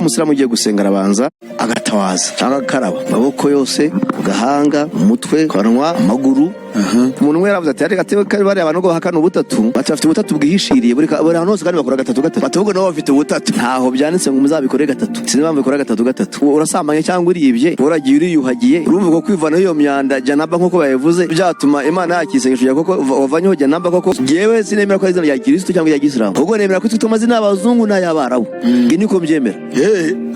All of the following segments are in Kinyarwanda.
Umusilamu ugiye gusenga arabanza agatawaza cyangwa agakaraba amaboko yose, ku gahanga, umutwe, kanwa, amaguru. Umuntu umwe yaravuze ati: "Ariko ati bariya abantu ngo bahakana ubutatu, bati bafite ubutatu bwihishiriye buri ahantu hose, kandi bakora gatatu gatatu, bati ahubwo nabo bafite ubutatu. Ntaho byanditse ngo muzabikore gatatu. Sinzi impamvu bikora gatatu gatatu. Urasambanye cyangwa uribye, uragiye uriyuhagiye, urumva ko kwivanaho iyo myanda, janaba, nk'uko babivuze, byatuma Imana yakira isengesho ryawe koko wavanyeho janaba koko. Njyewe sinemera ko ari izina rya Kirisitu cyangwa irya Gisilamu, ahubwo nemera ko twitwa amazina y'abazungu n'ay'Abarabu. Nge niko mbyemera.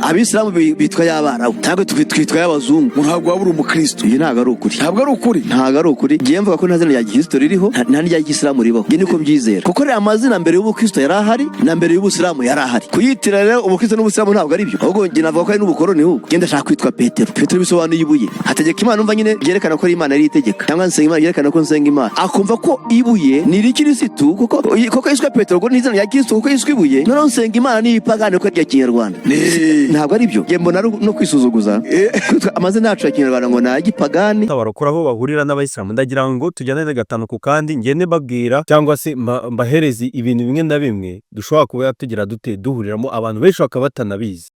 Abisilamu bitwa y'Abarabu, ntabwo twitwa y'abazungu. Ntabwo waba uri umukristo. Iyi ntabwo ari ukuri. Ntabwo ari ukuri. Ntabwo ari ukuri. Ngiye mvuga ko nta zina rya Gikristo ririho, nta n'irya Gisilamu ribaho. Nge niko mbyizera, kuko rero amazina mbere y'ubukristo yari ahari, na mbere y'ubusilamu yari ahari. Kuyitira rero ubukristo n'ubusilamu ntabwo ari byo, ahubwo njye navuga ko ari n'ubukoroni. Ahubwo nge ndashaka kwitwa Petero. Petero bisobanuye ibuye. Hategeka Imana, umva nyine, byerekana ko ari Imana yari itegeka, cyangwa nsenga Imana, byerekana ko nsenga Imana. Akumva ko ibuye ni irikirisitu, kuko yiswe Petero, ngo ni izina rya Kristo, kuko yiswe ibuye. Noneho nsenga Imana ni ipagani, kuko rya Kinyarwanda. Ntabwo ari byo. Nge mbona ari no kwisuzuguza kwitwa amazina yacu ya Kinyarwanda ngo ni ay'igipagani. Barokora aho bahurira n'abayisilamu. Ndagira ngo tujyane gatanu ku kandi, ngende mbabwira cyangwa se mbahereze ibintu bimwe na bimwe dushobora kuba tugira dute duhuriramo, abantu benshi bakaba batanabizi.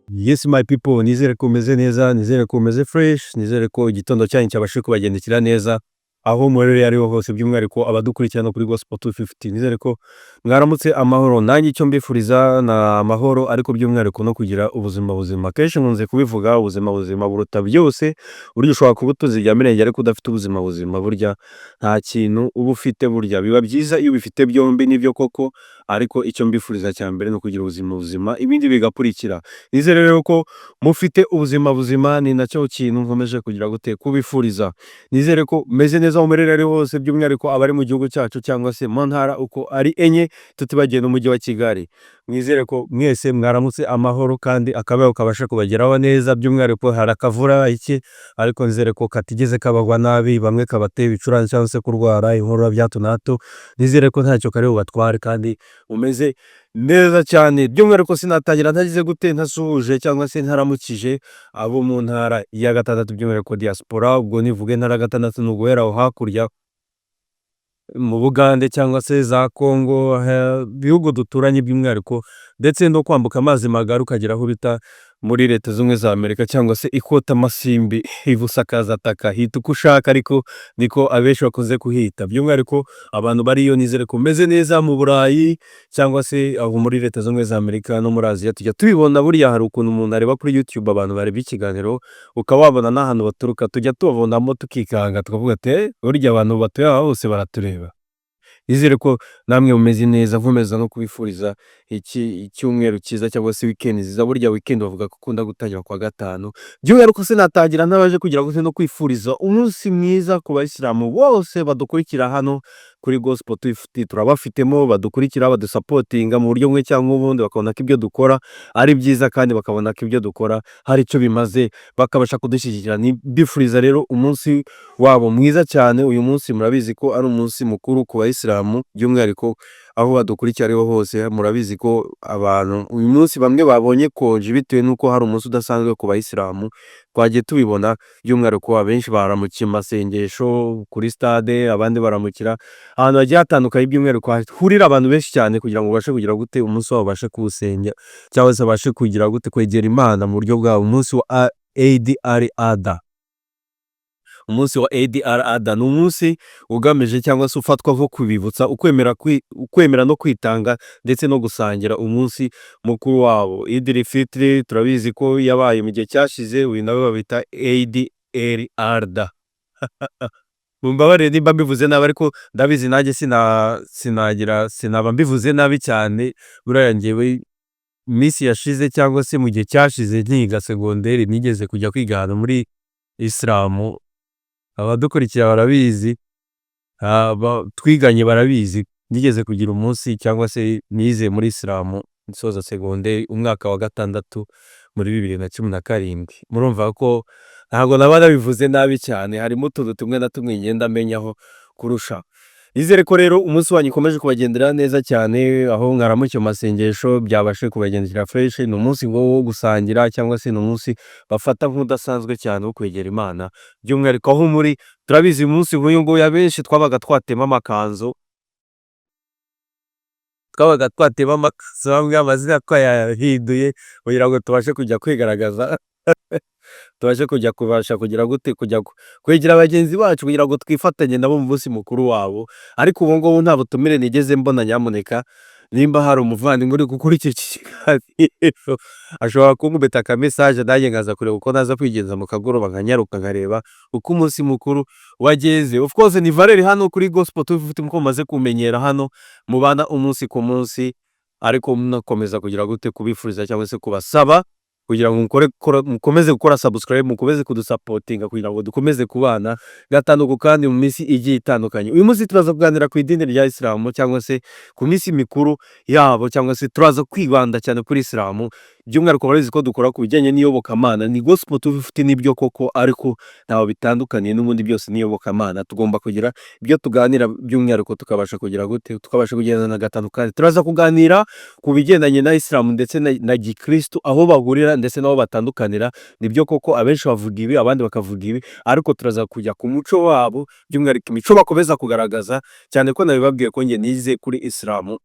Yes, my people, nizere ko umeze neza, nizere ko umeze fresh, nizere ko igitondo cyanyu cyabashije kubagendekera neza aho muherereye ariho hose, by'umwihariko abadukurikirana kuri Gospel 250. Nizere ko mwaramutse amahoro. Nanjye icyo mbifuriza ni amahoro, ariko by'umwihariko no kugira ubuzima buzima. Kenshi nkunze kubivuga, ubuzima buzima buruta byose. Burya ushobora kuba utuze ibya mirenge, ariko udafite ubuzima buzima, burya nta kintu uba ufite. Burya biba byiza iyo ubifite byombi, nibyo koko, ariko icyo mbifuriza cya mbere ni ukugira ubuzima buzima, ibindi bigakurikira. Nizere rero ko mufite ubuzima buzima, ni nacyo kintu nkomeje kugira gute kubifuriza. Nizere ko meze neza aho muherereye ari hose, by'umwihariko abari mu gihugu cyacu cyangwa se mu ntara uko ari enye, tutibagiwe n'umujyi wa Kigali. Mwizere ko mwese mwaramutse amahoro kandi akabeho kabasha kubageraho neza. By'umwihariko hari akavura iki, ariko nizere ko katigeze kabagwa nabi, bamwe kabateye ibicurane cyangwa se kurwara inkorora bya hato na hato. Nizere ko ntacyo kari bubatware kandi umeze neza cyane. By'umwihariko sinatangira ntagize gute, ntasuhuje cyangwa se ntaramukije abo mu ntara ya gatandatu, by'umwihariko diaspora. Ubwo nivuga intara ya gatandatu, ni uguhera aho hakurya mu Bugande cyangwa se za Kongo, ibihugu duturanye by'umwihariko, ndetse no kwambuka amazi magari ukagera aho bita muri Leta Zunze Ubumwe za Amerika, cyangwa se ikotamasimbi, ibusakazataka, hita uko ushaka, ariko niko abenshi bakunze kuhita. By'umwihariko abantu bariyo, nizere ko meze neza mu Burayi cyangwa se aho muri Leta Zunze Ubumwe za Amerika no muri Aziya. Tujya tubibona, buriya hari ukuntu umuntu areba kuri YouTube abantu bareba ikiganiro, ukaba wabona n'ahantu baturuka. Tujya tubabonamo tukikanga, tukavuga ati: "Burya abantu batuye aha hose baratureba." Nizere ko namwe mumeze neza, nkomeza no kubifuriza iki icyumweru cyiza cyangwa se weekend nziza. Burya weekend bavuga ko ukunda gutangira kuwa gatanu. By'umwihariko sinatangira ntabaje kugira ngo no kwifuriza umunsi mwiza ku bayisilamu bose badukurikira hano kuri Gospel 250. Turabafitemo badukurikira, badusupportinga mu buryo bumwe cyangwa ubundi, bakabona ko ibyo dukora ari byiza kandi bakabona ko ibyo dukora hari icyo bimaze, bakabasha kudushyigikira. Mbifuriza rero umunsi wabo mwiza cyane. Uyu munsi murabizi ko ari umunsi mukuru ku bayisilamu, by'umwihariko aho badukurikira ariho hose. Murabizi ko abantu uyu munsi bamwe babonye konji bitewe n'uko hari umunsi udasanzwe ku bayisilamu. Twagiye tubibona, by'umwihariko abenshi baramukiye mu masengesho kuri stade, abandi baramukira ahantu hagiye hatandukanye, by'umwihariko hahurira abantu benshi cyane, kugira ngo babashe kugira gute umunsi wabo babashe kuwusenga cyangwa se babashe kugira gute kwegera Imana mu buryo bwabo. Umunsi wa Eid al-Adha. Umunsi wa Eid al-Adha ni umunsi ugamije cyangwa se ufatwa nko kubibutsa ukwemera no kwitanga ndetse no gusangira umunsi mukuru wabo. Eid al-Fitr turabizi ko yabaye mu gihe cyashize, uyu nawe bawita Eid al-Adha. Mumbabarire nimba mbivuze nabi, ariko ndabizi nanjye sinagira sinaba mbivuze nabi cyane. Buriya njyewe iminsi yashize cyangwa se mu gihe cyashize nkiga segonderi, nigeze kujya kwiga ahantu muri isilamu, abadukurikira barabizi, twiganye barabizi. Nigeze kugira umunsi cyangwa se nize muri isilamu nsoza segonderi umwaka wa gatandatu muri 2017. Murumva ko ntabwo naba nabivuze nabi cyane, harimo utuntu tumwe na tumwe ngenda menyaho kurusha. Nizere ko rero umunsi wanyu ukomeje kubagendera neza cyane, aho mwaramukiye mu masengesho byabashe kubagendekera fresh. Ni umunsi wo gusangira cyangwa se ni umunsi bafata nk'udasanzwe cyane wo kwegera Imana, by'umwihariko aho muri. Turabizi umunsi nk'uyu nguyu abenshi twabaga twatema amakanzu. Twabaga twatema amakanzu bamwe amazina twayahinduye kugira ngo tubashe kujya kwigaragaza, tubashe kujya kubasha kugira gute, kujya kwegera bagenzi bacu kugira ngo twifatanye nabo mu munsi mukuru wabo. Ariko ubu ngubu nta butumire nigeze mbona. Nyamuneka nimba hari umuvandimwe uri gukurikira iki kiganiro, ashobora kunkubita aka message, nanjye nkaza kureba uko naza kwigenza mu kagoroba, nkanyaruka nkareba uko umunsi mukuru wagenze. Of course ni Valeri hano kuri Gospel 250, nkuko mumaze kumenyera hano mubana umunsi ku munsi, ariko munakomeza kugira gute, kubifuriza cyangwa se kubasaba kugira ngo mukomeze gukora subscribe, mukomeze kudusupportinga kugira ngo dukomeze kubana gatanu ku kandi mu minsi igiye itandukanye. Uyu munsi turaza kuganira ku idini rya Isilamu cyangwa se ku minsi mikuru yabo, cyangwa se turaza kwibanda cyane kuri Isilamu by'umwihariko. Murabizi ko dukora ku bijyanye n'iyobokamana, ni Gospel 250, nibyo koko, ariko ntaho bitandukaniye n'ubundi, byose n'iyobokamana. Tugomba kugira ibyo tuganira by'umwihariko, tukabasha kugira gute, tukabasha kugendana gatanu kandi. Turaza kuganira ku bigendanye na Isilamu ndetse na gikristo, aho bahurira ndetse n'aho batandukanira. Nibyo koko abenshi bavuga ibi, abandi bakavuga ibi, ariko turaza kujya ku muco wabo, by'umwihariko imico bakomeza kugaragaza, cyane ko nabibabwiye ko njye nize kuri Isilamu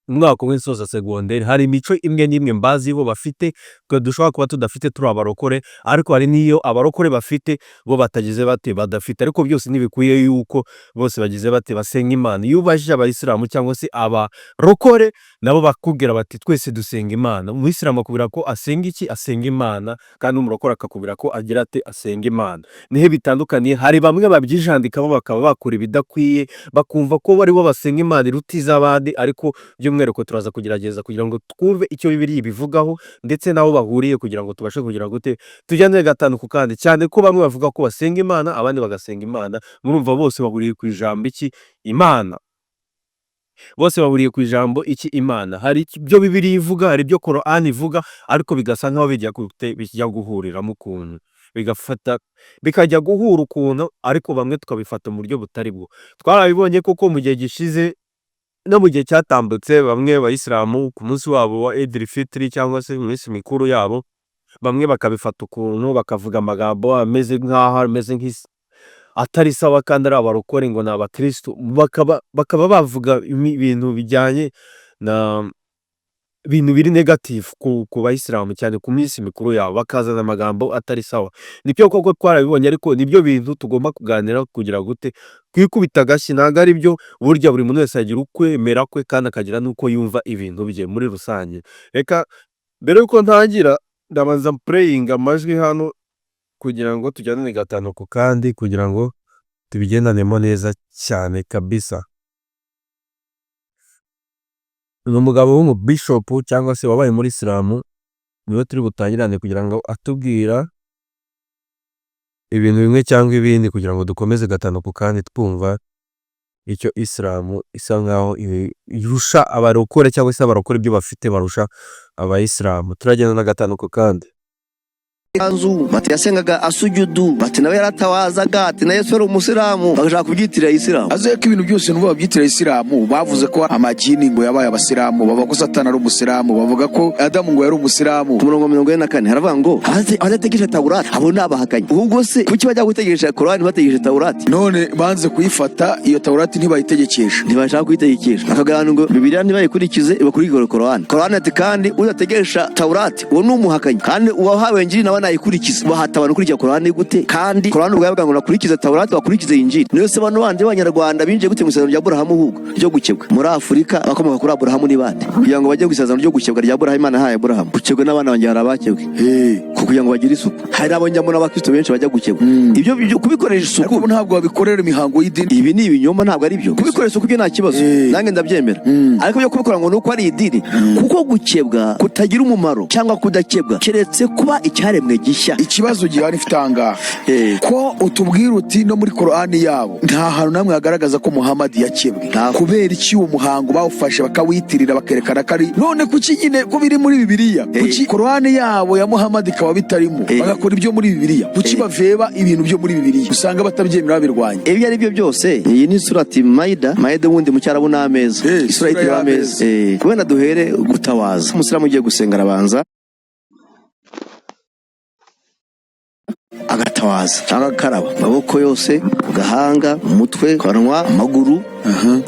umwaka umwe nsoza segonderi. Hari imico imwe n'imwe mbaziho bafite twe dushobora kuba tudafite turi abarokore, ariko hari n'iyo abarokore bafite bo batagize bate, badafite. Ariko byose ntibikwiye yuko bose bagize bate, basenga Imana. Iyo ubajije abayisilamu cyangwa se abarokore, nabo bakubwira bati twese dusenga Imana. Umuyisilamu akubwira ko asenga iki? Asenga Imana. Kandi umurokore akakubwira ko agira ate? Asenga Imana. Nihe bitandukaniye? Hari bamwe babyijandikamo bakaba bakora ibidakwiye, bakumva ko bari bo basenga Imana iruta iz'abandi. Ariko by'umwihariko turaza kugerageza kugira ngo twumve icyo Bibiliya ibivugaho ndetse n'aho bahuriye, kugira ngo tubashe kugira gute, tujyane gatanu ku kandi, cyane ko bamwe bavuga ko basenga Imana, abandi bagasenga Imana. Murumva bose bahuriye ku ijambo iki? Imana. Bose bahuriye ku ijambo iki? Imana. Hari ibyo Bibiliya ivuga, hari ibyo Korani ivuga, ariko bigasa nkaho bijya gute, bijya guhuriramo ukuntu, bigafata bikajya guhura ukuntu, ariko bamwe tukabifata mu buryo butari bwo. Twarabibonye koko mu gihe gishize no mu gihe cyatambutse, bamwe bayisilamu ku munsi wabo wa Idil Fitri cyangwa se mu minsi mikuru yabo, bamwe bakabifata ukuntu, bakavuga amagambo ameze nk'aho ameze nk'isi atari sawa, kandi ari abarokore ngo ni abakirisitu, bakaba bavuga ibintu bijyanye na ibintu biri negative ku bayisilamu, cyane ku minsi mikuru yabo, bakazana amagambo atari sawa. Nibyo koko twarabibonye, ariko nibyo bintu tugomba kuganira kugira gute, twikubita agashyi. Ntabwo ari byo. Burya buri muntu wese agira ukwemera kwe kandi akagira n'uko yumva ibintu bye muri rusange. Reka mbere y'uko ntangira, ndabanza mplayinga amajwi hano kugira ngo tujyanane gatanu ku kandi, kugira ngo tubigendanemo neza cyane kabisa. Ni umugabo w'umubishopu cyangwa se wabaye muri isilamu, niwe turi butangirane kugira ngo atubwira ibintu bimwe cyangwa ibindi, kugira ngo dukomeze gatanu ku kandi twumva icyo isilamu isa nkaho irusha abarokore, cyangwa se abarokore ibyo bafite barusha abayisilamu. Turagenda na gatanu ku kandi. Kanzu bati yasengaga asujudu, bati nawe yaratawazaga, ati na Yesu yari umusilamu, bagashaka kubyitirira isilamu. Aze ko ibintu byose numva babyitira isilamu. Bavuze ko amagini ngo yabaye abasilamu, bavuga ko Satani ari umusilamu, bavuga ko Adamu ngo yari umusilamu. Ku murongo 44 haravuga ngo abadategereje Tawurati abo ni abahakanyi. Ubwo se kuki bajya gutegereje Korani bategereje Tawurati? None banze kuyifata iyo Tawurati, ntibayitegekesha. Ntibashaka kuyitegekesha, bakagira ngo Bibiliya ntibayikurikize, bakurikize Korani. Korani ati kandi udategeresha Tawurati uwo ni umuhakanyi, kandi uwahawe Injili nawe nayikurikiza. Bahata abantu gukurikiza Korani gute, kandi Korani ubwayo bwa ngo nakurikize Tawurati, bakurikize Injili? Niyo se bano bandi b'abanyarwanda binjiye gute mu isezerano rya Aburahamu ahubwo ryo gukebwa? Muri Afurika abakomoka kuri Aburahamu ni bande, kugira ngo bajye ku isezerano ryo gukebwa rya Aburahamu Imana yahaye Aburahamu? Gukebwa n'abana banjye hari abakebwe kugira ngo bagire isuku. Hari n'abo njyamo n'abakristo benshi bajya gukebwa. Ibyo kubikoresha isuku. Ariko ubu ntabwo babikorera imihango y'idini. Ibi ni ibinyoma, ntabwo ari byo. Kubikoresha isuku byo nta kibazo, nanjye ndabyemera, ariko byo kubikora ngo ni uko ari idini, kuko gukebwa kutagira umumaro cyangwa kudakebwa keretse kuba icyaremwe gishya. Ikibazo gihari mfite ahangaha, ko utubwira uti no muri Korani yabo nta hantu namwe hagaragaza ko Muhamadi yakebwe, Ntaho. kubera iki uwo muhango bawufashe bakawitirira, bakerekana ko ari? None kuki nyine ko biri muri Bibiliya, kuki Korani yabo ya Muhamadi ikaba bitarimo, bagakora ibyo muri Bibiliya? Kuki baveba ibintu byo muri Bibiliya usanga batabyemera, babirwanya? Ibyo ari byo byose, iyi ni surati Mayida. Mayida ubundi mu Cyarabu ni ameza. Isura Isura yitiriwe ameza. y'ameza. Wenda duhere gutawaza. Umusilamu ugiye gusenga arabanza agatawaza cyangwa agakaraba amaboko yose, ku gahanga, umutwe, kanwa, amaguru.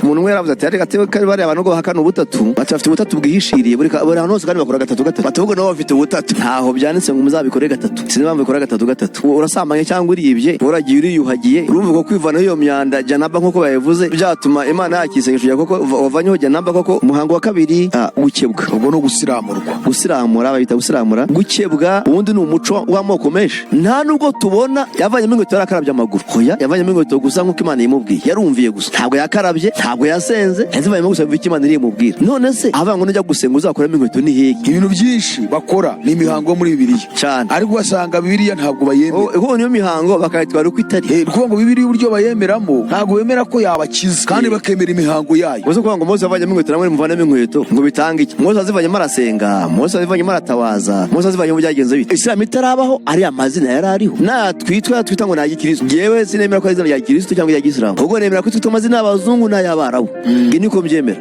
Umuntu umwe yaravuze ati: "Ariko ati bariya abantu ngo bahakana ubutatu, bati bafite ubutatu bwihishiriye buri ahantu hose, kandi bakora gatatu gatatu." Bati: "Ahubwo nabo bafite ubutatu." Ntaho byanditse ngo muzabikore gatatu. Sinzi impamvu bikora gatatu gatatu. Urasambanye cyangwa uribye, uragiye uriyuhagiye, urumva ko kwivanaho iyo myanda, janaba, nk'uko babivuze, byatuma Imana yakira isengesho ryawe koko wavanyeho janaba koko. Umuhango wa kabiri, gukebwa. Ubwo ni ugusiramurwa. Gusiramura, bayita gusiramura. Gukebwa ubundi ni umuco w'amoko menshi. Nta nubwo tubona yavanyemo inkweto yarakarabye amaguru. Hoya, yavanyemo inkweto gusa nk'uko Imana yimubwiye. Yarumviye gusa, ntabwo yakarabye, ntabwo yasenze, yazivanyemo gusa yumva icyo Imana irimubwira. None se avuga ngo nujya gusenga uzakuramo inkweto, ni hehe? Ibintu byinshi bakora ni imihango yo muri Bibiliya. Cyane. Ariko ugasanga Bibiliya ntabwo bayemera. Ubu niyo mihango bakayitwara uko itari. Ni ukuvuga ngo Bibiliya uburyo bayemeramo, ntabwo bemera ko yabakiza, kandi bakemera imihango yayo. Uzi kuvuga ngo Mose yavanyemo inkweto, namwe muvanemo inkweto, ngo bitange iki? Mose azivanyemo arasenga, Mose azivanyemo aratabaza, Mose azivanyemo byagenze bite? Isilamu itarabaho, ariya mazina yari ariho. Natwitwa twita ngo ni ay'Gikristo, ngewe sinemera ko ari izina rya Gikristo cyangwa irya Gisilamu, ahubwo nemera ko twitwa amazina y'abazungu n'ay'Abarabu. Nge niko mbyemera.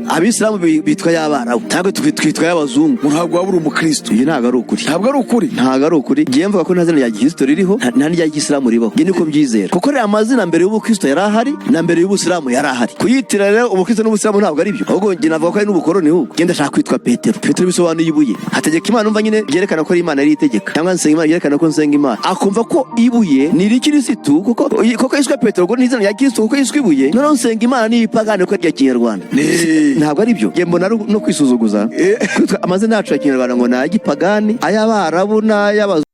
Abisilamu bitwa y'Abarabu, ntabwo twitwa y'abazungu. Ngo ntabwo waba uri umukristo. Ibi ntabwo ari ukuri. Ntabwo ari ukuri. Ntabwo ari ukuri. Ngiye mvuga ko nta zina rya Gikristo ririho, nta n'irya Gisilamu ribaho. Nge niko mbyizera, kuko ariya mazina mbere y'ubukristo yari ahari, na mbere y'ubusilamu yari ahari. Kuyitira rero ubukristo n'ubusilamu ntabwo ari byo, ahubwo njye navuga ko ari n'ubukoroni. Ahubwo njye ndashaka kwitwa Petero. Petero bisobanuye ibuye. Hategeka Imana, umva nyine, byerekana ko ari Imana yari itegeka, cyangwa nsenga Imana, byerekana ko nsenga Imana. Akumva ko ibuye ni irikirisitu, kuko yiswe Petero, ubwo ni izina rya Kristo, kuko yiswe ibuye. Noneho nsenga Imana ni ipagani, kuko ari irya Kinyarwanda. Ntabwo ari byo. Njye mbona ari no kwisuzuguza kwitwa amazina yacu ya Kinyarwanda ngo ni ay'igipagani, ay'Abarabu n'ay'abazungu.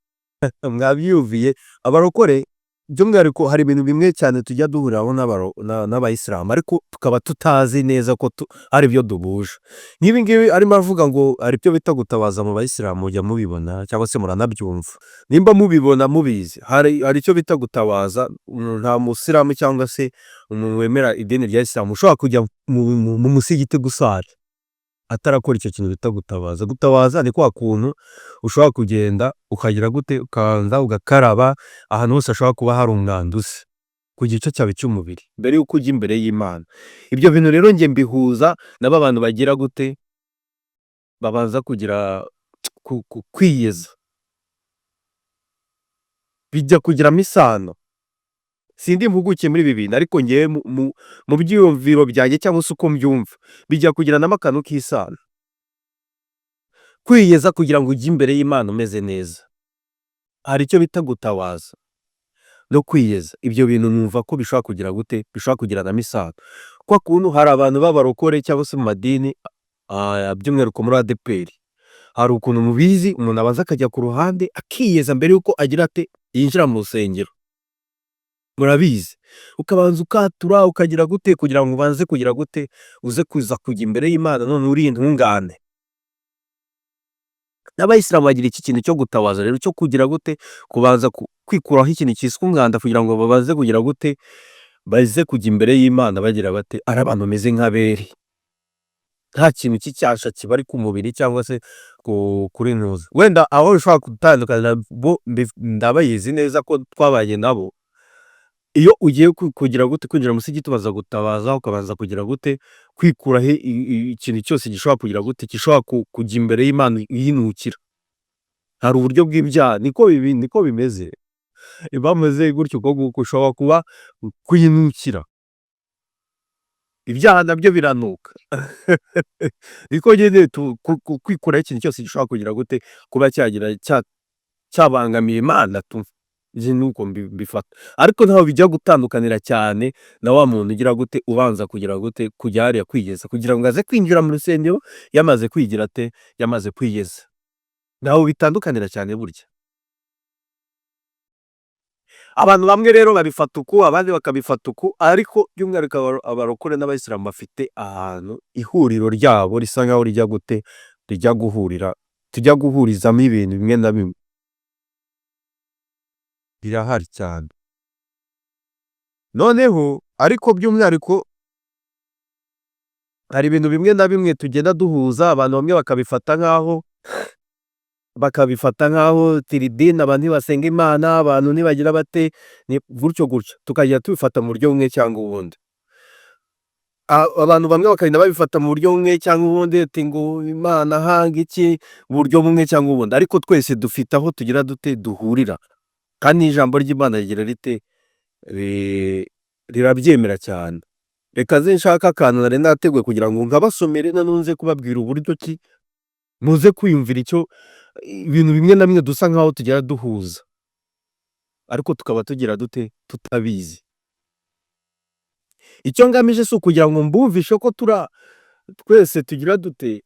Mwabyiyumviye, abarokore by'umwihariko, hari ibintu bimwe cyane tujya duhuriraho n'abayisilamu, ariko tukaba tutazi neza ko ari byo duhuje. Nk'ibi ngibi arimo avuga ngo hari ibyo bita gutabaza mu bayisilamu, mujya mubibona cyangwa se muranabyumva. Nimba mubibona mubizi, hari icyo bita gutabaza. Nta musilamu cyangwa se umuntu wemera idini rya Isilamu ushobora kujya mu musigiti gusara atarakora icyo kintu bita gutabaza. Gutabaza ni kwa kuntu ushobora kugenda ukagira gute, ukabanza ugakaraba ahantu hose hashobora kuba hari umwanda uzi ku gice cyawe cy'umubiri mbere y'uko ujya imbere y'Imana. Ibyo bintu rero njye mbihuza na ba bantu bagira gute, babanza kugira kwiyeza, bijya kugiramo isano. Sindi impuguke muri ibi bintu, ariko ngewe mu byiyumviro byanjye cyangwa se uko mbyumva, bijya kugiranamo akantu k'isano. Kwiyeza kugira ngo ujye imbere y'Imana umeze neza, hari icyo bita gutabaza no kwiyeza. Ibyo bintu numva ko bishobora kugira gute, bishobora kugiranamo isano. Kwa kuntu hari abantu b'abarokore cyangwa se mu madini, by'umwihariko muri ADEPR, hari ukuntu mubizi umuntu abanza akajya ku ruhande akiyeza mbere y'uko agira ate, yinjira mu rusengero. Murabizi, ukabanza ukatura, ukagira gute, kugira ngo ubanze kugira gute, uze kuza kujya imbere y'Imana none uri intungane. N'abayisilamu bagira iki kintu cyo gutabaza rero, cyo kugira gute, kubanza kwikuraho ikintu cyiswe umwanda kugira ngo babanze kugira gute, baze kujya imbere y'Imana bagira bate, ari abantu bameze nk'abere, nta kintu cy'icyasha kibari ku mubiri cyangwa se kuri ntuza. Wenda aho bishobora gutandukanira, bo ndabayizi neza ko twabanye nabo, iyo ugiye kugira gute, kwinjira mu musigiti, ubanza gutabaza, ukabanza kugira gute, kwikuraho ikintu cyose gishobora kugira gute, gishobora kujya imbere y'Imana yinukira. Hari uburyo bw'ibyaha, niko bimeze. Bameze gutyo, uko nguko ushobora kuba kuyinukira. Ibyaha nabyo biranuka. Niko nyine kwikuraho ikintu cyose gishobora kugira gute, kuba cyagira cyabangamiye Imana tu. Njye nuko mbifata. Ariko ntaho bijya gutandukanira cyane na wa muntu ugira gute, ubanza kugira gute, kujya hariya kwiyeza kugira ngo aze kwinjira mu rusengero yamaze kwigira ate, yamaze kwiyeza. Ntaho bitandukanira cyane burya. Abantu bamwe rero babifata uku, abandi bakabifata uku, ariko by'umwihariko abarokore n'abayisilamu bafite ahantu ihuriro ryabo risa nkaho rijya gute, rijya guhurira, tujya guhurizamo ibintu bimwe na bimwe. Birahari cyane. Noneho ariko by'umwihariko hari ibintu bimwe na bimwe tugenda duhuza, abantu bamwe bakabifata nkaho tiridini, abantu ntibasenga Imana, abantu ntibagira bate, gutyo gutyo, tukagenda tubifata mu buryo bumwe cyangwa ubundi. Abantu bamwe bakagenda babifata mu buryo bumwe cyangwa ubundi, ati ngo Imana hanga iki, uburyo bumwe cyangwa ubundi, ariko twese dufite aho tugira dute, duhurira. Kandi n'ijambo ry'Imana rigira rite, rirabyemera cyane. Reka nze nshaka akantu nari nateguye kugira ngo nkabasomere, noneho nze kubabwira uburyo ki muze kwiyumvira icyo ibintu bimwe na bimwe dusa nkaho tugera duhuza, ariko tukaba tugira dute tutabizi. Icyo ngamije si ukugira ngo mbumvishe ko tura twese tugira dute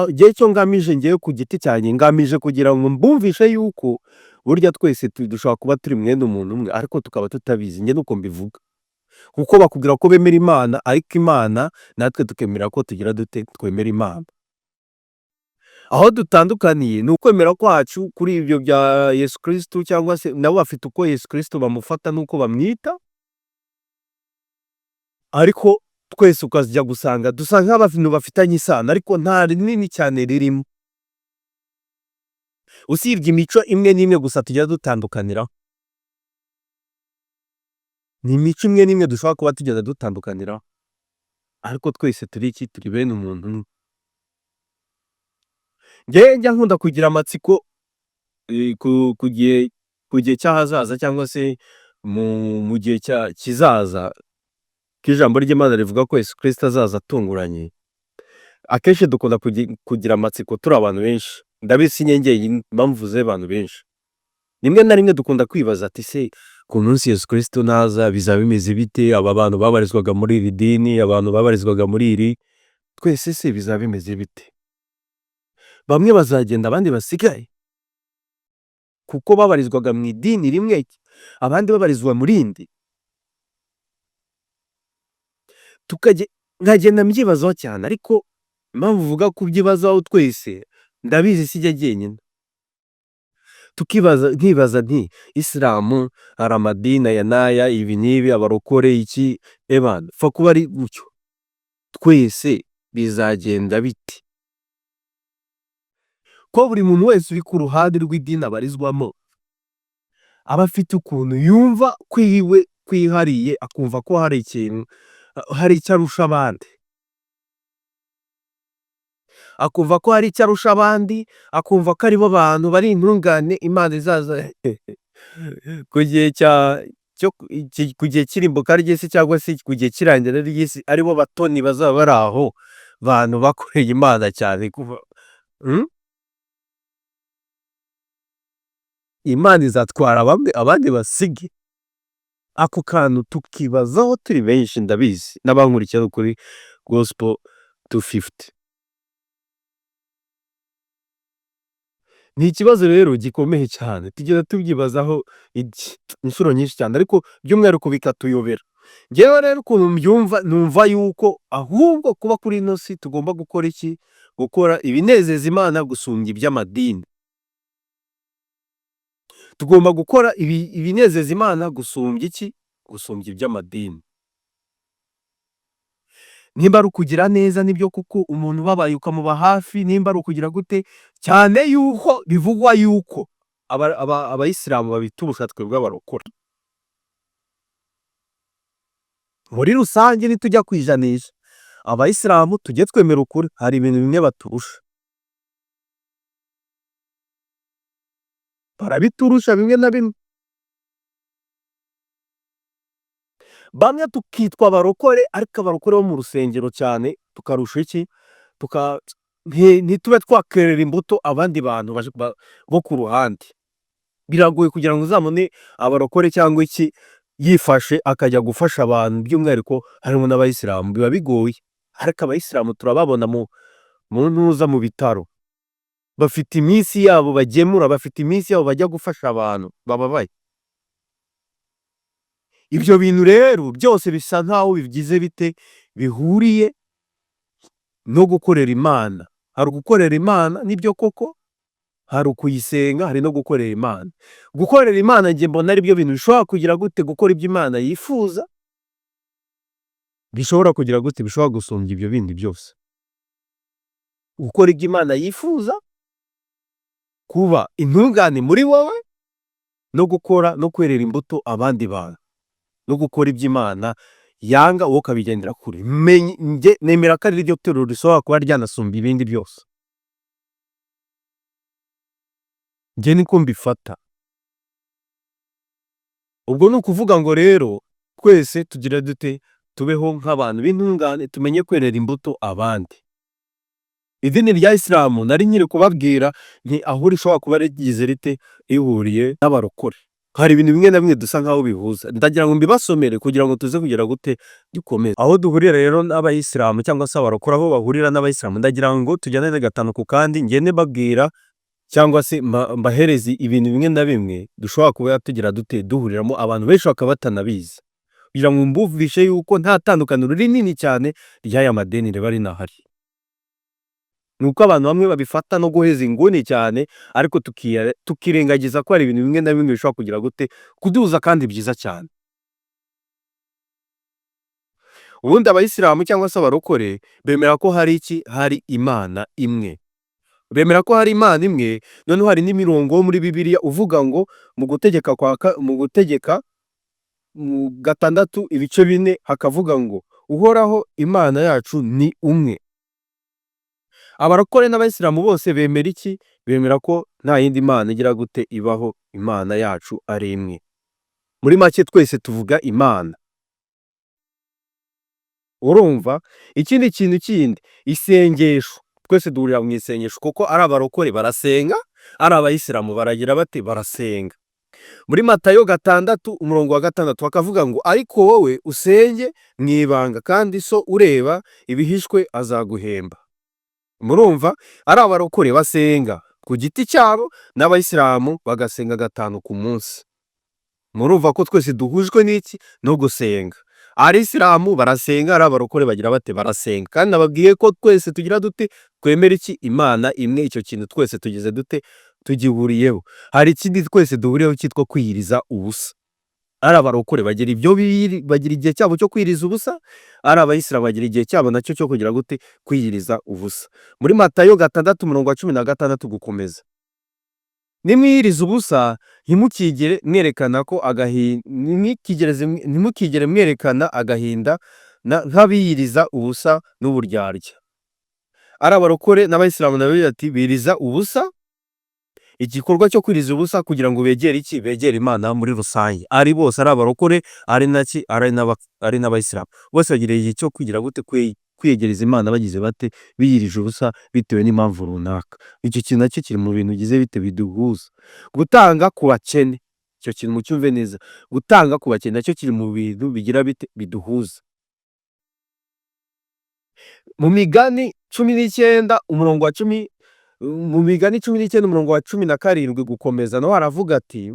njyewe icyo ngamije, ngewe ku giti cyanjye ngamije kugira ngo mbumvishe yuko burya twese dushobora kuba turi mwene umuntu umwe, ariko tukaba tutabizi. Njye nuko mbivuga, kuko bakubwira ko bemera Imana, ariko Imana natwe tukemera ko tugira dute twemera Imana. Aho dutandukaniye ni ukwemera kwacu kuri ibyo bya Yesu Kristo, cyangwa se nabo bafite uko Yesu Kristo bamufata n'uko bamwita, ariko twese ukajya gusanga dusa nk'abantu bafitanye isano, ariko nta rinini cyane ririmo, usibye imico imwe n'imwe gusa tujya dutandukaniraho. Ni imico imwe n'imwe dushobora kuba tugenda dutandukaniraho, ariko twese turi iki? Turi bene umuntu umwe. Njyewe njya nkunda kugira amatsiko ku gihe cy'ahazaza, cyangwa se mu gihe kizaza, ko ijambo ry'Imana rivuga ko Yesu Kristo azaza atunguranye. Akenshi dukunda kugira amatsiko turi abantu benshi, ndabizi si njye njyenyine, impamvu mvuze abantu benshi. Rimwe na rimwe dukunda kwibaza ati: "Se ku munsi Yesu Kristo naza bizaba bimeze bite? Aba bantu babarizwaga muri iri dini, abantu babarizwaga muri iri, twese se bizaba bimeze bite? Bamwe bazagenda abandi basigaye kuko babarizwaga mu idini rimwe, abandi babarizwa mu rindi?" Nkagenda mbyibazaho cyane, ariko impamvu uvuga kubyibazaho twese, ndabizi si jye jyenyine. Tukibaza, nkibaza nti: "Isilamu hari amadini aya n'aya, ibi n'ibi, abarokore iki, ebana pfa kuba ari gutyo, twese bizagenda bite?" Ko buri muntu wese uri ku ruhande rw'idini abarizwamo aba afite ukuntu yumva kwiwe kwihariye, akumva ko hari ikintu, hari icyo arusha abandi, akumva ko hari icyo arusha abandi, akumva ko aribo bantu bari intungane. Imana izaza ku gihe cya cyo ku gihe cy'irimbuka ry'isi, cyangwa se ku gihe cy'irangira ry'isi, aribo batoni bazaba bari aho, bantu bakoreye Imana cyane kuva. Imana izatwara bamwe abandi basige. Ako kantu tukibazaho turi benshi, ndabizi n'abankurikira kuri Gospel 250. Ni ikibazo rero gikomeye cyane, tugenda tubyibazaho inshuro nyinshi cyane, ariko by'umwihariko bikatuyobera. Njyewe rero ukuntu mbyumva, numva yuko ahubwo kuba kuri ino si tugomba gukora iki? Gukora ibinezeza Imana gusumbya iby'amadini. Tugomba gukora ibinezeza Imana gusumbya iki? Gusumbya iby'amadini. Nimba ari ukugira neza, nibyo kuko umuntu ubabaye ukamuba hafi, nimba ari ukugira gute, cyane yuko bivugwa yuko abayisilamu babiturusha twebwe abarokore. Muri rusange nitujya kwijanisha, abayisilamu, tujye twemera ukuri, hari ibintu bimwe baturusha. Barabiturusha bimwe na bimwe. Bamwe tukitwa abarokore, ariko abarokore bo mu rusengero cyane tukarusha iki? Ntitube twakerera imbuto abandi bantu bo ku ruhande. Biragoye kugira ngo uzabone abarokore cyangwa iki yifashe akajya gufasha abantu, by'umwihariko harimo n'abayisilamu, biba bigoye. Ariko abayisilamu turababona mu ntuza, mu bitaro. Bafite iminsi yabo bagemura, bafite iminsi yabo bajya gufasha abantu bababaye. Ibyo bintu rero byose bisa nkaho bigize bite? Bihuriye no gukorera Imana. Hari ugukorera Imana nibyo koko, hari ukuyisenga, hari no gukorera Imana. Gukorera Imana njye mbona ari byo bintu bishobora kugira gute? Gukora ibyo Imana yifuza, bishobora kugira gute? Bishobora gusumbya ibyo bindi byose. Gukora ibyo Imana yifuza, kuba intungane muri wowe, no gukora no kwerera imbuto abandi bantu, no gukora ibyo Imana yanga wowe ukabigendera kure. Njye nemera ko ari ryo torero rishobora kuba ryanasumba ibindi byose. Njye niko mbifata. Ubwo ni ukuvuga ngo rero Twese tugira dute? Tubeho nk'abantu b'intungane, tumenye kwerera imbuto abandi. Idini rya Isilamu nari nkiri kubabwira nti aho rishobora kuba rigize rite rihuriye n'abarokore. Hari ibintu bimwe na bimwe dusa nkaho bihuza. Ndagira ngo mbibasomere kugira ngo tuze kugira gute? Dukomeze. Aho duhurira rero n'abayisilamu cyangwa se abarokore, aho bahurira n'abayisilamu, ndagira ngo tujyane gatanu ku kandi, ngende mbabwira cyangwa se mbahereze ibintu bimwe na bimwe dushobora kuba tugira dute? Duhuriramo, abantu benshi bakaba batanabizi, kugira ngo mbumvishe yuko nta tandukaniro rinini cyane ry'aya madini riba rinahari. Ni uko abantu bamwe babifata no guheza inguni cyane, ariko tukirengagiza ko hari ibintu bimwe na bimwe bishobora kugira gute? Kuduhuza, kandi byiza cyane. Ubundi abayisilamu cyangwa se abarokore bemera ko hari iki? Hari Imana imwe. Bemera ko hari Imana imwe. Noneho hari n'imirongo wo muri Bibiliya uvuga ngo mu Gutegeka kwa mu Gutegeka mu 6:4, hakavuga ngo: "Uhoraho Imana yacu ni umwe." Abarokore n'abayisilamu bose bemera iki? Bemera ko nta yindi mana igira gute? Ibaho, Imana yacu ari imwe. Muri make, twese tuvuga Imana. Urumva, ikindi kintu kindi, isengesho. Twese duhurira mu isengesho, kuko ari abarokore barasenga, ari abayisilamu baragira bate? Barasenga. Muri Matayo 6 umurongo wa 6 bakavuga ngo: "Ariko wowe usenge mu ibanga, kandi So ureba ibihishwe azaguhemba." Murumva, ari abarokore basenga ku giti cyabo, n'abayisilamu bagasenga gatanu ku munsi. Murumva ko twese duhujwe n'iki? No gusenga. Abisilamu barasenga, ari abarokore bagira bate? Barasenga. Kandi nababwiye ko twese tugira dute? Twemera iki? Imana imwe. Icyo kintu twese tugize dute? Tugihuriyeho. Hari ikindi twese duhuriyeho cyitwa kwiyiriza ubusa. Ari abarokore bagira ibyo bagira igihe cyabo cyo kwiyiriza ubusa, ari abayisilamu bagira igihe cyabo nacyo cyo kugira gute? Kwiyiriza ubusa. Muri Matayo 6 umurongo wa 16 gukomeza: "Nimwiyiriza ubusa, ntimukigere mwerekana ko agahinda, ntimukigere mwerekana agahinda nk'abiyiriza ubusa n'uburyarya." Ari abarokore n'abayisilamu nabo ati biriza ubusa, igikorwa cyo kwiriza ubusa kugira ngo begere iki? Begere Imana muri rusange. Ari bose, ari abarokore, ari naki, ari n'abayisilamu, bose bagira igihe cyo kwigira gute? Kwiyegereza Imana. Bagize bate? Biyirije ubusa bitewe n'impamvu runaka. Icyo kintu nacyo kiri mu bintu bigize bite? Biduhuza. Gutanga ku bakene, icyo kintu mucyumve neza, gutanga ku bakene nacyo kiri mu bintu bigira bite? Biduhuza. Mu Migani 19 umurongo wa 10, mu Migani 19 umurongo wa 17 gukomeza, naho haravuga ati: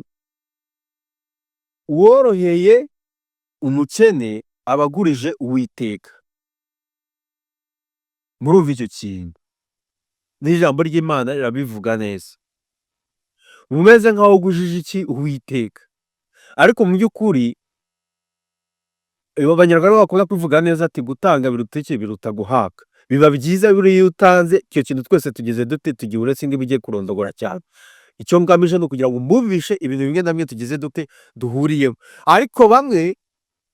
"Uworoheye umukene aba agurije Uwiteka." Murumva icyo kintu, n'ijambo ry'Imana rirabivuga neza. Umeze nk'aho ugujije iki? Uwiteka. Ariko mu by'ukuri Abanyarwanda bakunda kubivuga neza ati: "Gutanga biruta iki? Biruta guhabwa." Biba byiza buriya iyo utanze. Icyo kintu twese tugize dute? Tugihure. Sindi bugiye kurondogora cyane. Icyo ngamije ni ukugira ngo mbumvishe ibintu bimwe na bimwe tugize dute? Duhuriyeho, ariko bamwe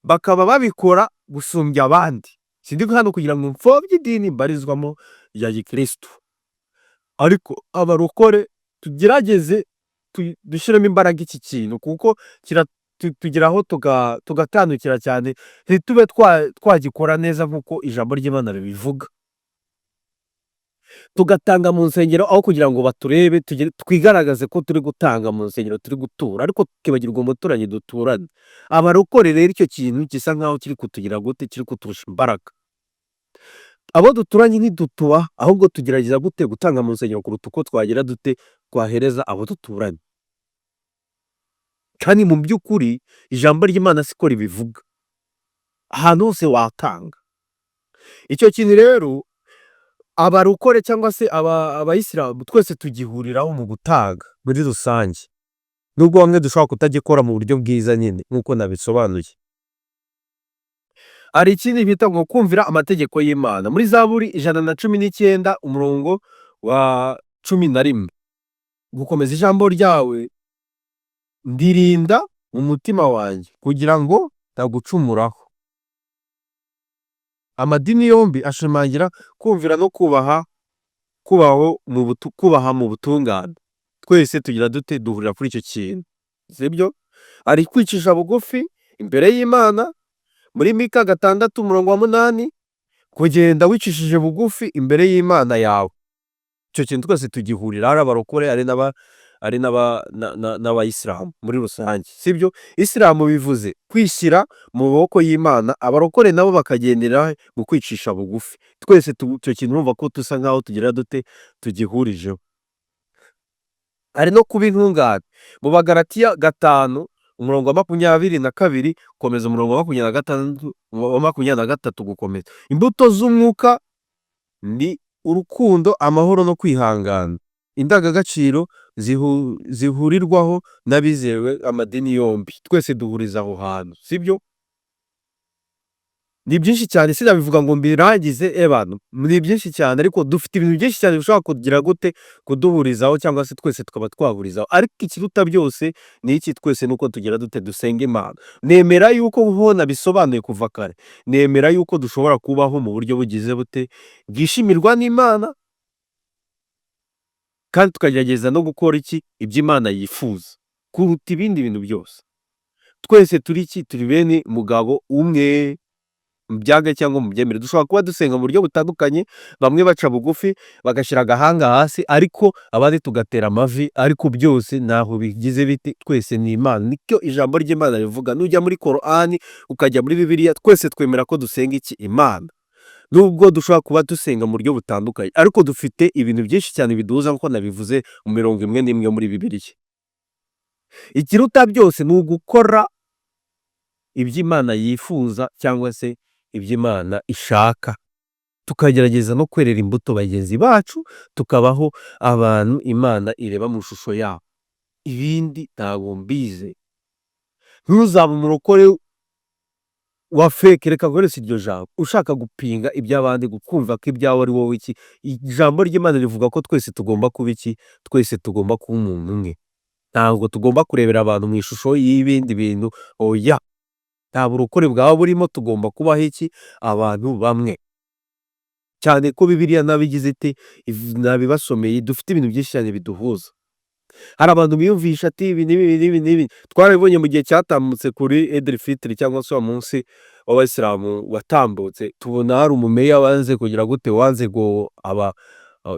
bakaba babikora gusumbya abandi. Sindi hano kugira ngo mfobye idini mbarizwamo rya gikristo, ariko abarokore tugerageze dushyiremo imbaraga iki kintu, kuko tugeraho tugatandukira cyane, ntitube twagikora neza nk'uko ijambo ry'Imana ribivuga, tugatanga mu nsengero aho kugira ngo baturebe, twigaragaze ko turi gutanga mu nsengero, turi gutura, ariko tukibagirwa umuturanyi duturanye. Abarokore rero icyo kintu gisa nkaho kiri kutugira gute? Kiri kuturusha imbaraga. Abo duturanye ntidutubaha, ahubwo tugerageza gute? Gutanga mu nsengero kuruta uko twagira dute? Twahereza abo duturanye. Kandi mu by'ukuri ijambo ry'Imana siko ribivuga, ahantu hose watanga. Icyo kintu rero abarokore cyangwa se abayisilamu twese tugihuriraho mu gutanga muri rusange, nubwo bamwe dushobora kutagikora mu buryo bwiza nyine nk'uko nabisobanuye. Hari ikindi bita ngo kumvira amategeko y'Imana. Muri Zaburi 119 umurongo wa 11 gukomeza: "Ijambo ryawe ndirinda mu mutima wanjye kugira ngo ntagucumuraho." Amadini yombi ashimangira kumvira no kubaha, kubaho mu kubaha mu butungane. Twese tugira dute? Duhurira kuri icyo kintu, sibyo? Ari kwicisha bugufi imbere y'Imana. Muri Mika 6 umurongo wa 8, kugenda wicishije bugufi imbere y'Imana yawe. Icyo kintu twese tugihurira, ari abarokore, ari n'abayisilamu muri rusange, sibyo? Isilamu bivuze kwishyira mu maboko y'Imana, abarokore nabo bakagendera mu kwicisha bugufi. Twese icyo kintu urumva ko dusa nkaho tugira dute? Tugihurijeho. Hari no kuba intungane. Mu Bagalatiya 5 umurongo wa 22 gukomeza umurongo wa 26, wa 23 gukomeza. Imbuto z'umwuka ni urukundo, amahoro no kwihangana. Indangagaciro zihurirwaho n'abizewe amadini yombi. Twese duhuriza aho hantu, sibyo? Ni byinshi cyane, sinabivuga ngo mbirangize. Ebana, ni byinshi cyane, ariko dufite ibintu byinshi cyane bishobora kugira gute? Kuduhurizaho, cyangwa se twese tukaba twahurizaho. Ariko ikiruta byose ni iki? Twese nuko tugira dute? Dusenga Imana. Nemera yuko nko nabisobanuye kuva kare, nemera yuko dushobora kubaho mu buryo bugize bute? Bwishimirwa n'Imana, kandi tukagerageza no gukora iki? Ibyo Imana yifuza kuruta ibindi bintu byose. Twese turi iki? Turi bene mugabo umwe, mu byange cyangwa mu byemere. Dushobora kuba dusenga mu buryo butandukanye, bamwe baca bugufi bagashyira agahanga hasi, ariko abandi tugatera amavi, ariko byose ntaho bigize biti? Twese ni Imana. Nicyo ijambo ry'Imana rivuga. Nujya muri Korani, ukajya muri Bibiliya, twese twemera ko dusenga iki? Imana. Nubwo dushobora kuba dusenga mu buryo butandukanye, ariko dufite ibintu byinshi cyane biduhuza, nk'uko nabivuze mu mirongo imwe n'imwe muri Bibiliya. Ikiruta byose ni ugukora ibyo Imana yifuza cyangwa se ibyo Imana ishaka, tukagerageza no kwerera imbuto bagenzi bacu, tukabaho abantu Imana ireba mu ishusho yabo. Ibindi ntabwo mbizi. Ntuzabe umurokore wa fake, reka nkoreshe iryo jambo, ushaka gupinga iby'abandi, kumva ko ibyawe ari wowe iki. Ijambo ry'Imana rivuga ko twese tugomba kuba iki? Twese tugomba kuba umuntu umwe. Ntabwo tugomba kurebera abantu mu ishusho y'ibindi bintu, oya. Nta burokore bwaba burimo, tugomba kubaho iki? Abantu bamwe. Cyane ko Bibiliya nabigize ite? Nabibasomeye, dufite ibintu byinshi cyane biduhuza. Hari abantu biyumvisha ati ibi n'ibi n'ibi n'ibi, twarabibonye mu gihe cyatambutse kuri Eid Fitr, cyangwa se wa munsi w'abayisilamu watambutse, tubona hari umumeya wanze kugira gute? Wanze ngo aba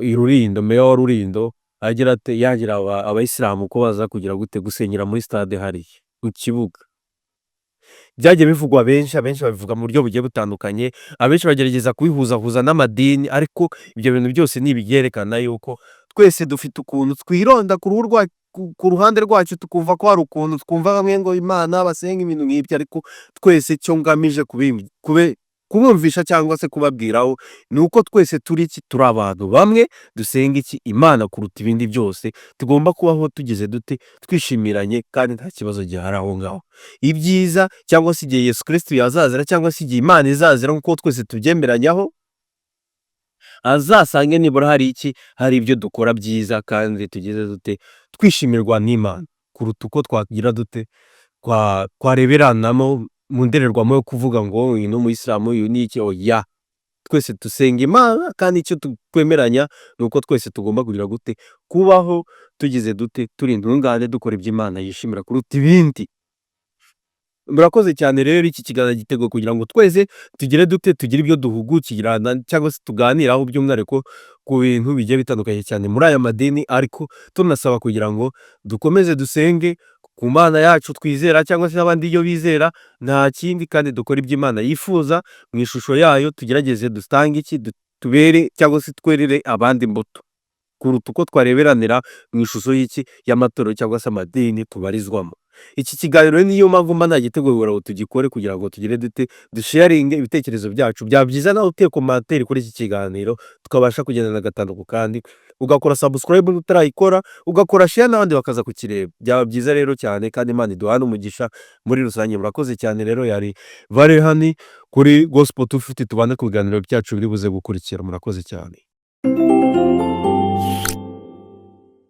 i Rulindo, meya wa Rulindo agira ate? Yangira abayisilamu ko baza kugira gute? Gusengera muri stade hariya mu kibuga. Byagiye bivugwa benshi, abenshi babivuga mu buryo bugiye butandukanye, abenshi bagerageza kubihuzahuza n'amadini, ariko ibyo bintu byose ni ibyerekana yuko twese dufite ukuntu twironda ku ruhu ku ruhande rwacu, tukumva ko hari ukuntu twumva bamwe ngo Imana basenga, ibintu nk'ibyo. Ariko twese icyo ngamije kubumvisha cyangwa se kubabwiraho ni uko twese turi iki? Turi abantu bamwe, dusenga iki? Imana kuruta ibindi byose. Tugomba kubaho tugize dute? Twishimiranye, kandi nta kibazo gihari aho ngaho. Ibyiza cyangwa se igihe Yesu Kristo yazazira, cyangwa se igihe Imana izazira, nk'uko twese tubyemeranyaho, azasange nibura hari iki? Hari ibyo dukora byiza, kandi tugize dute? Twishimirwa n'Imana kuruta uko twagira dute? Twareberanamo mu ndorerwamo yo kuvuga ngo uyu ni umuyisilamu, uyu ni iki. Oya, twese dusenga Imana, kandi icyo twemeranya ni uko twese tugomba kugira gute? Kubaho tugize dute? Turi intungane, dukora ibyo Imana yishimira kuruta ibindi. Murakoze cyane rero. Iki kiganiro giteguwe kugira ngo twese tugire dute? Tugire ibyo duhugukirana cyangwa se tuganiraho, by'umwihariko ku bintu bigiye bitandukanye cyane muri aya madini, ariko tunasaba kugira ngo dukomeze dusenge ku Mana yacu twizera, cyangwa se n'abandi iyo bizera, nta kindi, kandi dukora ibyo Imana yifuza mu ishusho yayo. Tugerageze dutange iki? Tubere cyangwa se twerere abandi imbuto kuruta uko twareberanira mu ishusho y'iki? Y'amatorero cyangwa se amadini tubarizwamo. Iki kiganiro niyo mpamvu mba nagiteguye kugira ngo tugikore, kugira ngo tugire dute? Dusharinge ibitekerezo byacu. Byaba byiza nawe uteye commentaire kuri iki kiganiro, tukabasha kugendana gatanu ku kandi, ugakora subscribe utarayikora, ugakora share n'abandi bakaza kukireba. Byaba byiza rero cyane, kandi Imana iduhane umugisha muri rusange. Murakoze cyane rero. Yari Varehani kuri Gospel 250. Tubane ku biganiro byacu biri buze gukurikira. Murakoze cyane.